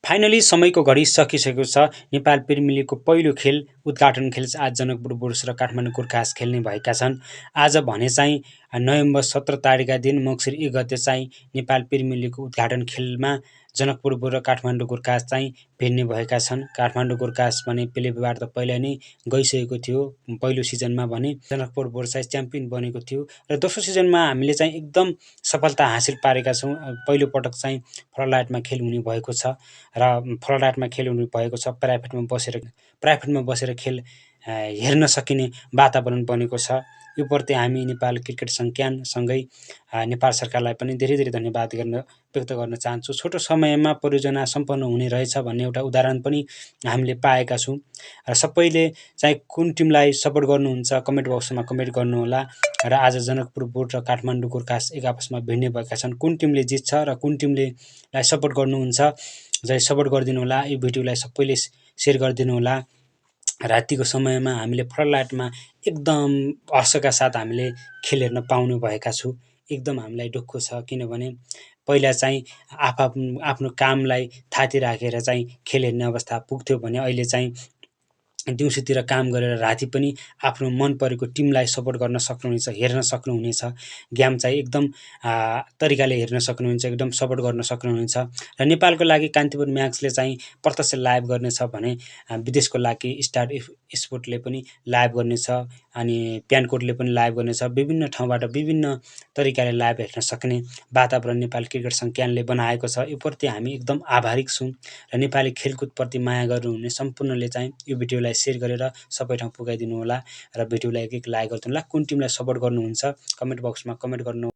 Finally समयको घडी सकिसकेको छ। नेपाल प्रिमियर लिगको पहिलो खेल उद्घाटन खेल आज जनकपुर बुल्स र काठमाडौँ गोर्खास खेल्ने भएका छन्। आज भने चाहिँ नोभेम्बर 17 तारिकका दिन मङ्सिर 1 गते चाहिँ नेपाल प्रिमियर लिगको उद्घाटन खेलमा जनकपुर बुल्स र काठमाडौँ गोर्खास चाहिँ भिड्ने भएका छन्। काठमाडौँ गोर्खास भने पेलेबाट त पहिला नै गइसकेको थियो। पहिलो सिजनमा भने जनकपुर बुल्स चाहिँ च्याम्पियन बनेको थियो र दोस्रो सिजनमा हामीले चाहिँ एकदम सफलता हासिल पारेका छौँ। पहिलो पटक चाहिँ फ्लडलाइटमा खेल हुने भएको छ र फ्लडलाइटमा खेल हुने भएको छ। प्राइभेटमा बसेर खेल हेर्न सकिने वातावरण बनेको छ। यो प्रति हामी नेपाल क्रिकेट संज्ञानसँगै नेपाल सरकारलाई पनि धेरै धेरै धन्यवाद व्यक्त गर्न चाहन्छु। छोटो समयमा परियोजना सम्पन्न हुने रहेछ भन्ने एउटा उदाहरण पनि हामीले पाएका छौँ। र सबैले चाहिँ कुन टिमलाई सपोर्ट गर्नुहुन्छ कमेन्ट बक्समा कमेन्ट गर्नुहोला। र आज जनकपुर बुल्स र काठमाडौँ गोर्खास एक आपसमा भिड्ने भएका छन्। कुन टिमले जित्छ र कुन टिमलाई सपोर्ट गर्नुहुन्छ चाहिँ सपोर्ट गरिदिनु होला। यो भिडियोलाई सबैले सेयर गरिदिनु होला। रातिको समयमा हामीले फ्लडलाइटमा एकदम हर्षका साथ हामीले खेल हेर्न पाउनु भएका छु। एकदम हामीलाई दुःख छ, किनभने पहिला चाहिँ आफ्नो कामलाई थाती राखेर चाहिँ खेल हेर्ने अवस्था पुग्थ्यो भने अहिले चाहिँ दिउँसोतिर काम गरेर राति पनि आफ्नो मन परेको टिमलाई सपोर्ट गर्न सक्नुहुनेछ, हेर्न सक्नुहुनेछ। गेम चाहिँ एकदम तरिकाले हेर्न सक्नुहुन्छ, एकदम सपोर्ट गर्न सक्नुहुनेछ। र नेपालको लागि कान्तिपुर म्याक्सले चाहिँ प्रत्यक्ष लाइभ गर्नेछ भने विदेशको लागि स्टार स्पोर्टले पनि लाइभ गर्नेछ, अनि प्यानकोटले पनि लाइभ गर्नेछ। विभिन्न ठाउँबाट विभिन्न तरिकाले लाइभ हेर्न सक्ने वातावरण नेपाल क्रिकेट संज्ञानले बनाएको छ। यो प्रति हामी एकदम आभारी छौँ र नेपाली खेलकुदप्रति माया गर्नुहुने सम्पूर्णले चाहिँ यो भिडियोलाई सेयर गरेर सबै ठाउँ पुगाइदिनु होला र भिडियोलाई एक लाइक गरिदिनु होला। कुन टिमलाई सपोर्ट गर्नुहुन्छ कमेन्ट बक्समा कमेन्ट गर्नु